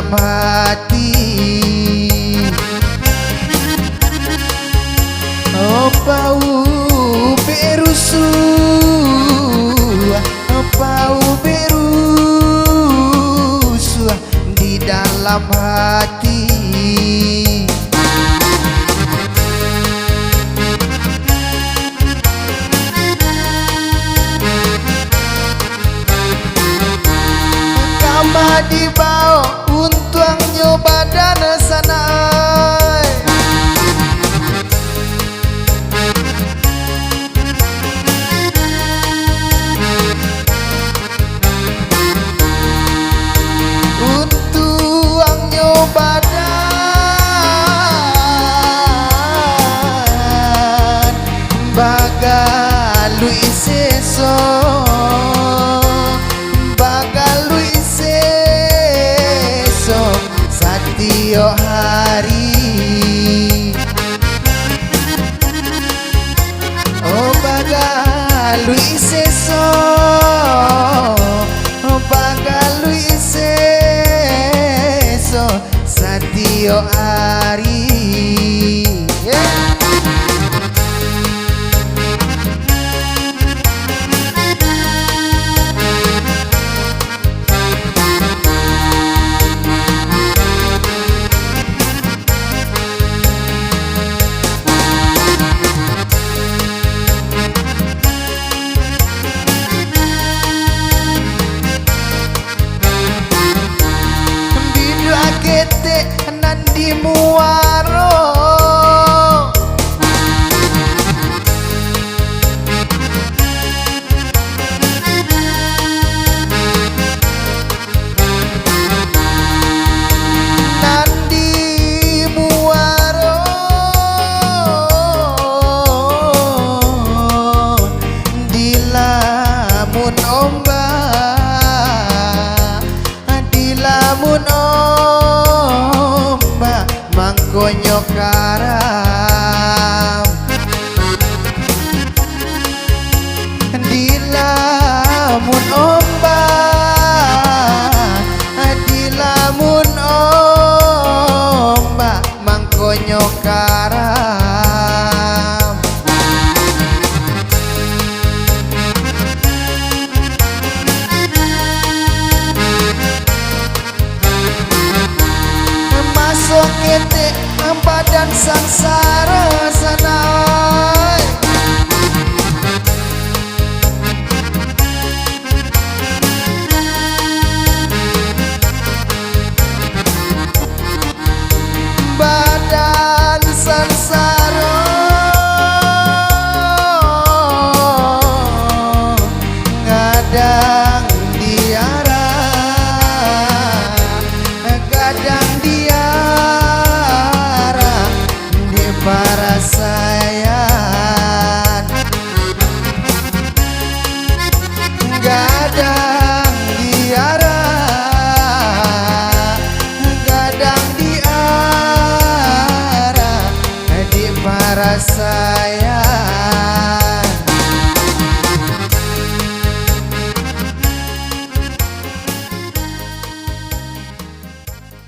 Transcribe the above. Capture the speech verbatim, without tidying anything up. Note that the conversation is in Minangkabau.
hati. Oh, paubek rusuah, paubek rusuah di dalam hati. Kama dibao untuangnyo badan sanai. Untuangnyo badan bagaluik seso, bagaluik seso satiok hari. Oh, bagaluik seso, oh, bagaluik seso satiok ari. Yeah. Biduak ketek nan di muaro. Nan di muaro, dilamun ombak, dilamun ombak, mangkonyo karam. Dilamun ombak, dilamun ombak, mangkonyo karam. Maso ketek badan sansaro sanai. Badan sansaro gadang di arah, gadang di arah di parasaian. Gadang di arah, gadang di arah di parasaian.